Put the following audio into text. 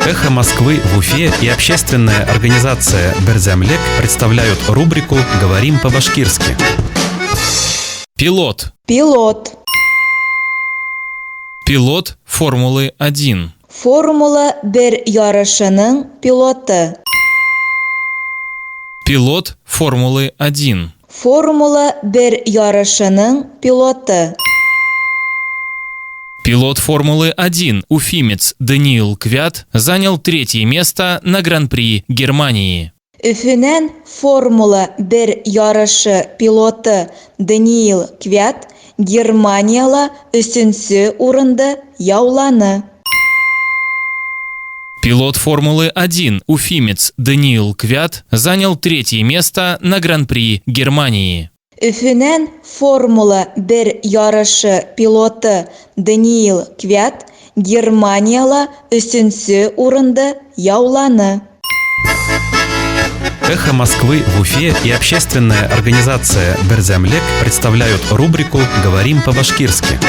«Эхо Москвы» в Уфе и общественная организация «Берҙәмлек» представляют рубрику «Говорим по-башкирски». Пилот. Пилот. Пилот Формулы-1. Формула 1 ярышының пилоты. Пилот Формулы-1. Формула 1 ярышының пилоты. Пилот Формулы-1 уфимец Даниил Квят занял третье место на Гран-при Германии. Өфөнән Формула 1 ярышы пилоты Даниил Квят Германияла өсөнсө урынды яуланы. Пилот Формулы-1 уфимец Даниил Квят занял третье место на Гран-при Германии. Өфөнән Формула 1 ярышы пилоты Даниил Квят Германияла өсөнсө урынды яуланы. «Эхо Москвы» в Уфе и общественная организация «Берҙәмлек» представляют рубрику «Говорим по-башкирски».